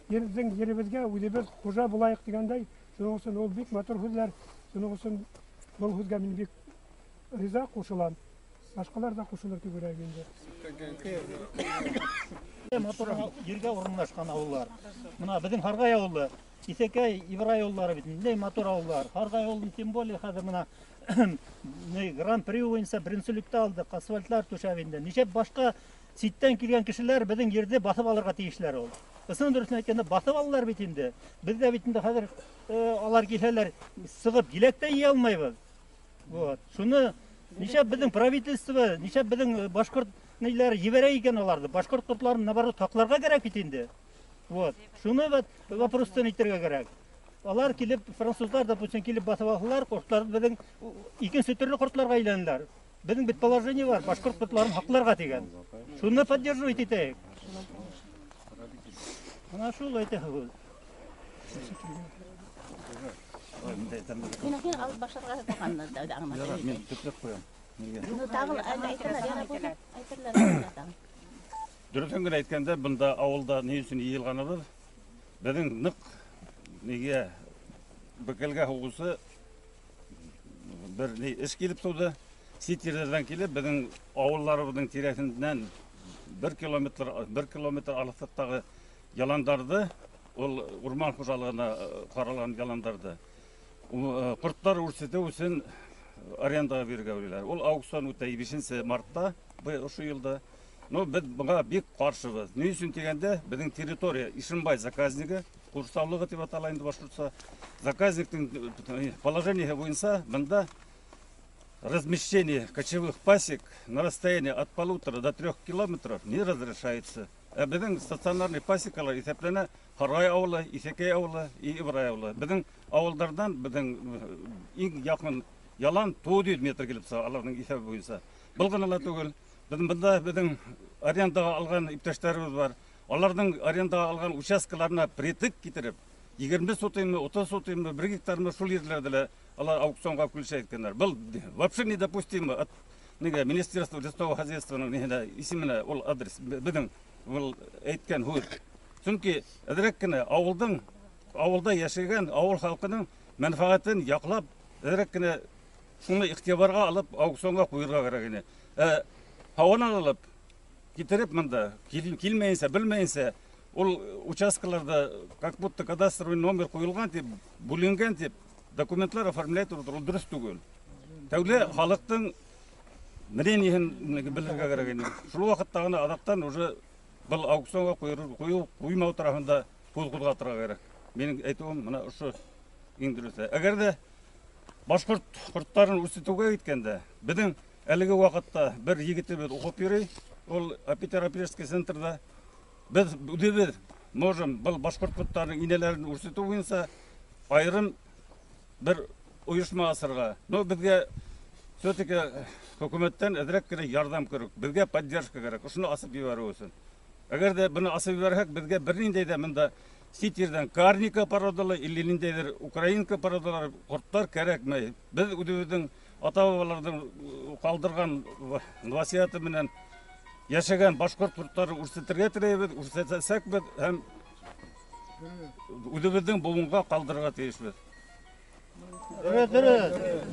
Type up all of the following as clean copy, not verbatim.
Безнең җиребезгә үзебез хуҗа булайык дигәндәй, шуның өчен ул бик матур һүзләр. Шуның өчен был һүзгә мин бик риза, кушылам. Башкалар да кушылыр дип уйлыйм инде. Матур җиргә урынлашкан авыллар. Менә безнең Һаргай авылы, Исәкәй, Ибрай авыллары бит, нинди матур авыллар. Һаргай авылын тем более хәзер менә Гран-при буенча беренчелектә алдык, асфальтлар түшәп инде. Ничә башка читтән килгән кешеләр безнең җирне басып алырга тиешләр ул. Ысын дөресен әйткәндә, басып алалар бит инде. Без дә бит инде хәзер алар килсәләр, сыгып җиләк тә ия алмайбыз. Вот. Шуны ничә безнең правительство, ничә безнең башкорт ниләр җибәрә икән аларны? Башкорт кортларын наоборот сакларга кирәк бит инде. Вот. Шуны вот вопростан итәргә кирәк. Алар килеп, французлар, допустим, килеп басып алсалар, кортлар безнең икенче төрле кортларга әйләнәләр. Безнең бит положение бар, башкорт кортларын һакларга дигән. Шуны поддерживать итәйек. Менә шул әйтәбез. Мин алып башларга булганны да аңлатып. Мин төпләп куям. Нигә? Ну тагын әйтерләр, яра булса, әйтерләр тагын. Дөресен генә әйткәндә, бында авылда ни өчен йыелганыбыз, безнең нык нигә бекелгә һугусы бер ни эш килеп туды. Чит җирләрдән килеп, безнең авылларыбызның тирәсеннән 1 километр алыслыктагы яландарды, ул урман хуҗалыгына каралган яландарды, кортлар үрчетү өчен арендага бирергә уйлыйлар. Ул аукцион үтә 5 мартта, бу ошо елда. Ну, без моңа бик каршыбыз. Ни өчен дигәндә, безнең территория Ишембай заказнигы, Курсаулыгы дип атала инде башкортча. Заказникның положение буенча монда размещение кочевых пасек на расстоянии от 1,5 до 3 километров не разрешается. Ә безнең стационарный пасекалар исәпләнә Һаргай авылы, Исәкәй авылы и Ибрай авылы. Безнең авылдардан безнең иң якын ялан 900 метр килеп чыга аларның исәбе буенча. Был гына ла түгел. Безнең монда безнең арендаға алган иптәшләребез бар. Аларның арендаға алган участкаларына притык китереп, 20 сотыймы, 30 сотыймы, 1 гектармы шул җирләрдә лә алар аукционга включать иткәннәр. Был вообще недопустимо. От нигә Министерство лесного хозяйствоның нигә исеменә ул адрес безнең ул әйткән һүз. Чөнки әзрәк кенә авылдың авылда яшәгән авыл халкының мәнфәгатен яклап, әзрәк кенә шуны игътибарга алып аукционга куярга кирәк иде. Ә һаванан алып китереп монда килмәенсә, белмәенсә, ул участкаларда как будто кадастровый номер куелган дип, бүленгән дип документлар оформлять ул дөрес түгел. Тәүле халыктың мнениеһен белергә кирәк иде. Шул вакытта гына адаптан уже был аукционга кую, куймау тарафында күз кузгатырга кирәк. Минем әйтүем менә ошо иң дөресе. Әгәр дә башкорт кортларын үрчетүгә киткәндә, безнең әлеге вакытта бер егетебез укып йөри, ул апитерапевтический центрда. Без үзебез можем был башкорт кортларының инәләрен үрчетү буенча аерым бер оешма асырга. Но безгә все-таки хөкүмәттән әзрәк кенә ярдәм кирәк, безгә поддержка кирәк, шуны асып җибәрү өчен. Әгәр дә моны асып җибәрсәк, безгә бернинди дә монда чит җирдән карника породалы или ниндәйдер украинка породалары кортлар кирәкми. Без үзебезнең ата-бабаларның калдырган васыяты белән яшәгән башкорт кортларын үрчетергә теләйбез, үрчетсәк без һәм үзебезнең буынга калдырырга тиешбез. Дөрес,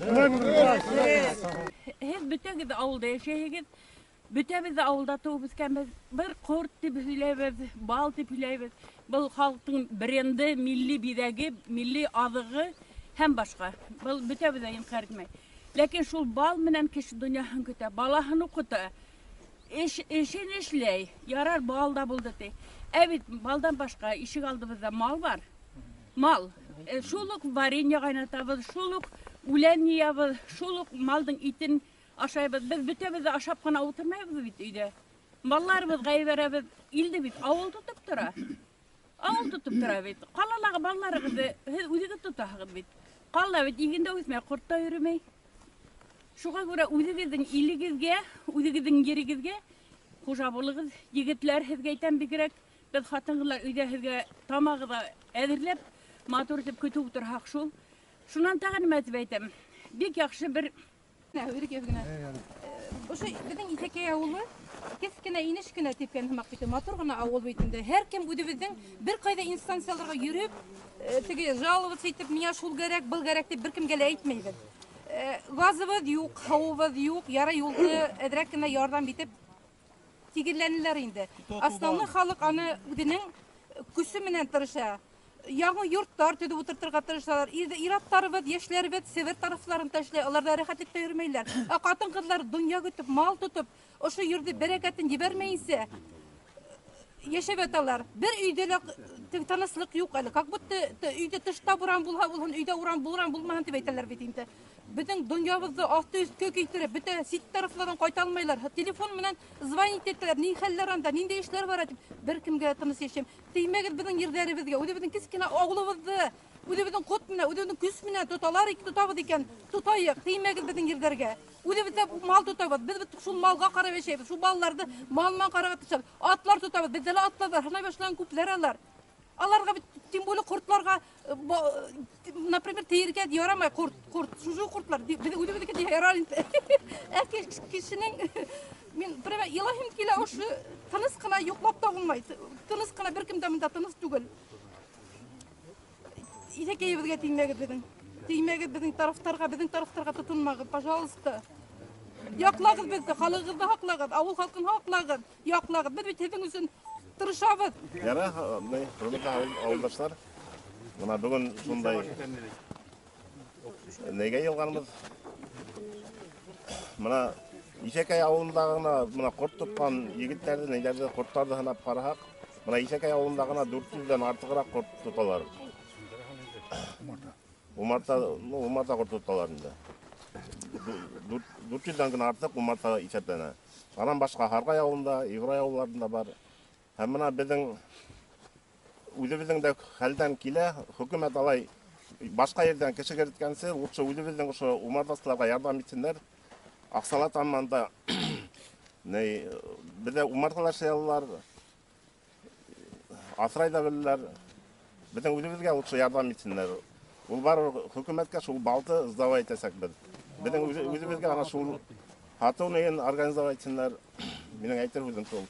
дөрес. Һеҙ бөтәгеҙ ауылда йәшәйһегеҙ. Бөтәбеҙ ҙә ауылда тыуып үҫкәнбеҙ. Бер ҡорт тип һөйләйбеҙ, бал тип һөйләйбеҙ. Был халыҡтың бренды, милли биҙәге, милли аҙығы һәм башҡа. Был бөтәбеҙ ҙә инҡар итмәй. Ләкин шул бал менән кеше донъяһын көтә, балаһын уҡыта, эш, эшен эшләй. Ярар, бал да булды ти. Ә бит балдан башҡа ишек алдыбыҙҙа мал бар. Мал. Шул уҡ варенье ҡайнатабыҙ, шул уҡ үлән йыябыҙ, шул уҡ малдың итен ашайбыҙ. Беҙ бөтәбеҙ ҙә ашап ҡына ултырмайбыҙ бит өйҙә. Малларыбыҙға ебәрәбеҙ. Илде бит ауыл тотоп тора. Ауыл тотоп тора бит. Ҡалалағы балаларығыҙҙы һеҙ үҙегеҙ тотаһығыҙ бит. Ҡалала бит иген дә үҫмәй, ҡорт та йөрөмәй. Шуға күрә үҙегеҙҙең илегеҙгә, үҙегеҙҙең ерегеҙгә хужа булығыҙ. Егетләр, һеҙгә әйтәм бигерәк, беҙ ҡатын-ҡыҙлар өйҙә һеҙгә тамағыҙға әҙерләп, матур итеп көтөп ултырһаҡ шул. Шунан тағы нимә тип әйтәм? Бик яҡшы бер Генә, бер генә. Ошо беҙҙең Иҫәкәй ауылы Кескенә инеш кенә типкән һымак бит, матур гына авыл бит инде. Һәркем үзебезнең бер кайда инстанцияларга йөреп, теге жаловаться итеп, миңа шул кирәк, был кирәк дип беркемгә лә әйтмәйбез. Газыбыз юк, һавабыз юк, ярай юлны әзрәк кенә ярдәм итеп тигезләнәләр инде. Основной халык аны үзенең көче белән тырыша. Яңа йортлар төзеп утыртырга тырышалар. Ир-атларыбыз, яшьләребез Себер тарафларында эшләй, алар да рәхәтлектә йөрмәйләр. Ә хатын-кызлар дөнья көтеп, мал тотып, ошо йөрде бәрәкәтен җибәрмәенсә яшәп яталар. Бер өйдә лә тынычлык юк әле. Как будто өйдә тышта буран булһа булһын, өйдә уран буран булмаһын дип әйтәләр бит инде. Бөтен дөньябызны асты өскә китереп, бөтә чит тарафлардан кайта алмыйлар. Телефон белән звонить итәләр, ни хәлләр анда, нинди эшләр бара дип. Бер кемгә тыныч яшәм. Тимәгез безнең ерләребезгә, үзебезнең кечкенә авылыбызны, үзебезнең кот менә, үзебезнең көч менә тоталар, тотабыз икән, тотайык, тимәгез безнең ерләргә. Үзебез дә мал тотабыз, без бит шул малга карап яшәйбез, шул балаларны мал менән карап тотабыз. Атлар тотабыз, бездә лә атлар бар, һана башлаган күпләр алар. Аларга бит тем более кортларга, например, тиергә ярамай корт, корт, шушы кортлар, без үзебезнеке дә ярар инде. Ә кешенең мин прямо илаһим килә ошо тыныч кына йоклап та булмай. Тыныч кына беркем дә монда тыныч түгел. Исәкәебезгә тимәгез безнең. Тимәгез безнең тарафтарга, безнең тарафтарга тотынмагыз, пожалуйста. Яклагыз безне, халыгызны һаклагыз, авыл халкын һаклагыз, яклагыз. Без бит һезнең өчен тырышабыз. Яра, менә хөрмәтле авылдашлар, менә бүген шундай нигә йылганбыз. Менә Исәкәй авылында гына менә корт тоткан егетләрне, ниләрне, кортларны һынап карасак, менә Исәкәй авылында гына 400дән артыграк корт тоталар. Умарта, ну, умарта корт тоталар инде. 400дән генә артык умарта исәпләнә. Аннан башка Һаргай авылында, Ибрай авылларында бар. Һәм менә безнең үзебезнең дә хәлдән килә, хөкүмәт алай башка ердән кеше керткәнче, лучше үзебезнең ошо умартачыларга ярдәм итсеннәр. Аксалат аманда не бездә умарталар шаялар, асрай да беләләр. Безнең үзебезгә лучше ярдәм итсеннәр. Ул бар хөкүмәткә шул балты сдавать итәсәк без. Безнең үзебезгә ана шул һатыу организовать итсеннәр. Минем әйтер сүзем шул.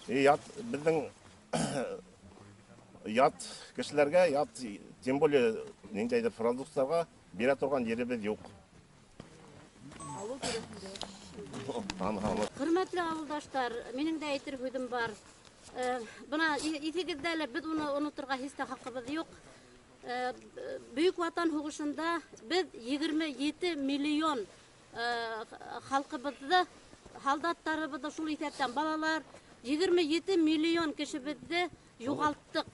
И ят безнең ят кешеләргә, ят, тем более ниндәйдер французларга бирә торган еребез юк. Хөрмәтле авылдашлар, минем дә әйтер һүҙем бар. Бына иҫегеҙҙә әле, беҙ уны оноторға һис тә хаҡыбыҙ юҡ. Бөйөк Ватан һуғышында беҙ 27 миллион халҡыбыҙҙы, һалдаттарыбыҙҙы, шул иҫәптән балалар, 27 миллион кешебеҙҙе юғалттыҡ.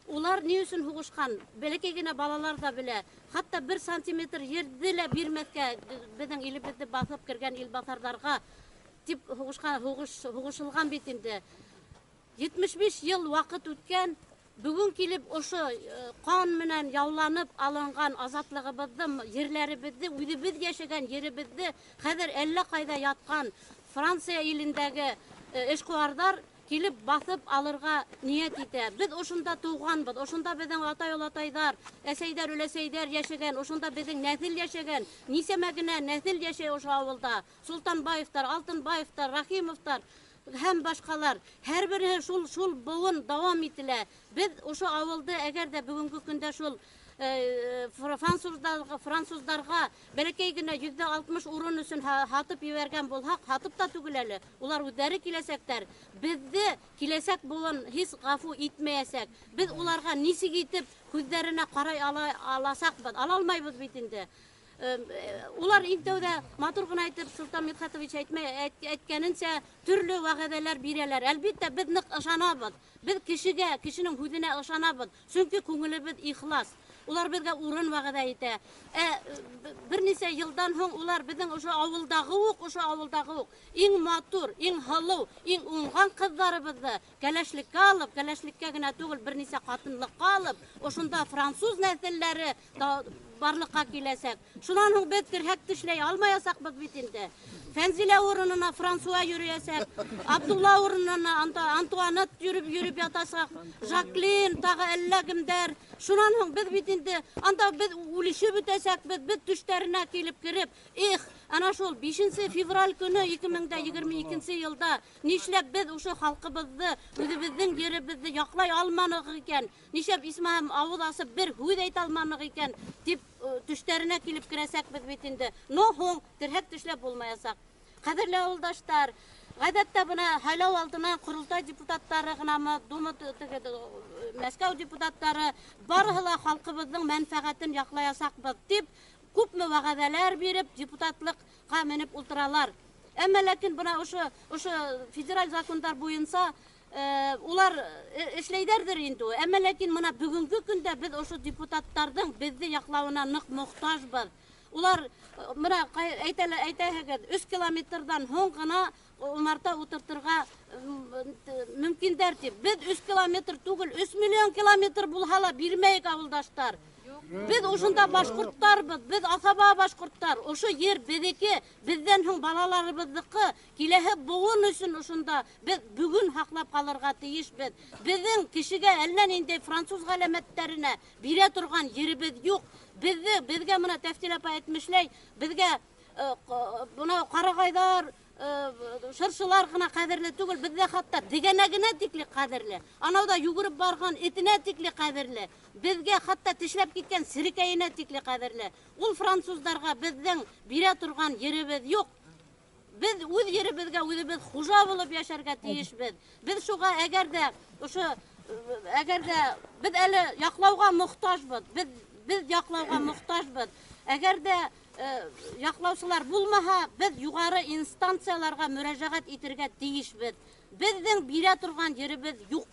Улар ни өсөн һуғышҡан? Бәләкәй генә балалар ҙа белә. Хатта 1 сантиметр ерҙе лә бирмәҫкә беҙҙең илебеҙҙе баҫып кергән илбаҫарҙарға тип һуғышҡан, һуғышылған бит инде. 75 йыл ваҡыт үткән, бөгөн килеп ошо ҡан менән яуланып алынған азатлығыбыҙҙы, ерләребеҙҙе, үҙебеҙ йәшәгән еребеҙҙе хәҙер әллә ҡайҙа ятҡан Франция илендәге эшҡыуарҙар килеп баҫып алырға ниәт итә. Беҙ ошонда тыуғанбыҙ, ошонда беҙҙең атай-олатайҙар, әсәйҙәр, өләсәйҙәр йәшәгән, ошонда беҙҙең нәҫел йәшәгән, нисәмә генә нәҫел йәшәй ошо ауылда. Султанбаевтар, Алтынбаевтар, Рахимовтар һәм башҡалар. Һәр береһе шул быуын дауам ителә. Беҙ ошо ауылды әгәр ҙә бөгөнгө көндә шул француздарға бәләкәй генә 60% урын өсөн һатып ебәргән булһаҡ, һатып та түгел әле. Улар үҙҙәре киләсәктәр. Беҙҙе киләсәк быуын һис ғәфү итмәйәсәк. Беҙ уларға нисек итеп күҙҙәренә ҡарай аласаҡбыҙ, ала алмайбыҙ бит инде. Улар иң тәүҙә матур ғына итеп Солтан Мидхәтович әйткәненсә төрлө вәғәҙәләр бирәләр. Әлбиттә, беҙ ныҡ ышанабыҙ. Беҙ кешегә, кешенең һүҙенә ышанабыҙ. Сөнки күңелебеҙ ихлас. Улар беҙгә урын вәғәҙә итә. Бер нисә йылдан һуң улар беҙҙең ошо ауылдағы уҡ, ошо ауылдағы уҡ иң матур, иң һылыу, иң уңған ҡыҙҙарыбыҙҙы кәләшлеккә алып, кәләшлеккә генә түгел, бер нисә ҡатынлыҡҡа алып, ошонда француз нәҫелләре барлыҡҡа киләсәк. Шунан һуң беҙ терһәк тешләй алмаясаҡбыҙ бит инде. Фәнзилә урынына Франсуа йөрөйәсәк, Абдулла урынына Антуанет йөрөп ятасаҡ, Жаклин, тағы әллә кемдәр. Шунан һуң беҙ бит инде анда беҙ үлешеп бөтәсәкбеҙ, беҙ төштәренә килеп кереп, эх, Ана шул 5 февраль көне 2022 елда нишләп без ошо халкыбызны, үзебезнең еребезне яклай алманык икән? Нишләп исмәһәм авыз асып бер һүҙ әйтә алманык икән дип төштәренә килеп керәсәкбеҙ бит инде. Но һуң терһәк тешләп булмаясаҡ. Ҡәҙерле ауылдаштар, ғәҙәттә бына һайлау алдынан ҡоролтай депутаттары ғынамы, Дума Мәскәү депутаттары барыһы ла халҡыбыҙҙың мәнфәғәтен яҡлаясаҡбыҙ тип күпме вәғәҙәләр биреп депутатлыҡҡа менеп ултыралар. Әммә ләкин бына ошо федераль закондар буйынса улар эшләйҙәрҙер инде. Әммә ләкин бына бөгөнгө көндә беҙ ошо депутаттарҙың беҙҙе яҡлауына ныҡ мохтажбыҙ. Улар бына әйтәһегеҙ, 3 километрҙан һуң ғына умарта ултыртырға мөмкиндәр тип. Беҙ 3 километр түгел, 3 миллион километр булһа ла бирмәйек, ауылдаштар. Беҙ ошонда башҡорттарбыҙ, беҙ аҫаба башҡорттар. Ошо ер беҙҙеке, беҙҙән һуң балаларыбыҙҙыҡы. Киләһе быуын өсөн ошонда беҙ бөгөн һаҡлап ҡалырға тейешбеҙ. Беҙҙең кешегә әллә ниндәй француз ғәләмәттәренә бирә торған еребеҙ юҡ. Беҙгә бына Тәфтил апай әйтмешләй, беҙгә бына ҡарағайҙар, шыршылар ғына ҡәҙерле түгел, беҙҙә хатта дегәнәгенә тикле ҡәҙерле. Анауҙа йүгереп барған этенә тикле ҡәҙерле. Беҙгә хатта тешләп киткән серекәйенә тикле ҡәҙерле. Ул француздарға беҙҙең бирә торған еребеҙ юҡ. Беҙ үҙ еребеҙгә үҙебеҙ хужа булып йәшәргә тейешбеҙ. Беҙ шуға әгәр ҙә ошо әгәр ҙә беҙ әле яҡлауға мохтажбыҙ. Беҙ яҡлауға мохтажбыҙ. Әгәр ҙә яҡлаусылар булмаһа, беҙ юғары инстанцияларға мөрәжәғәт итергә тейешбеҙ. Беҙҙең бирә торған еребеҙ юҡ.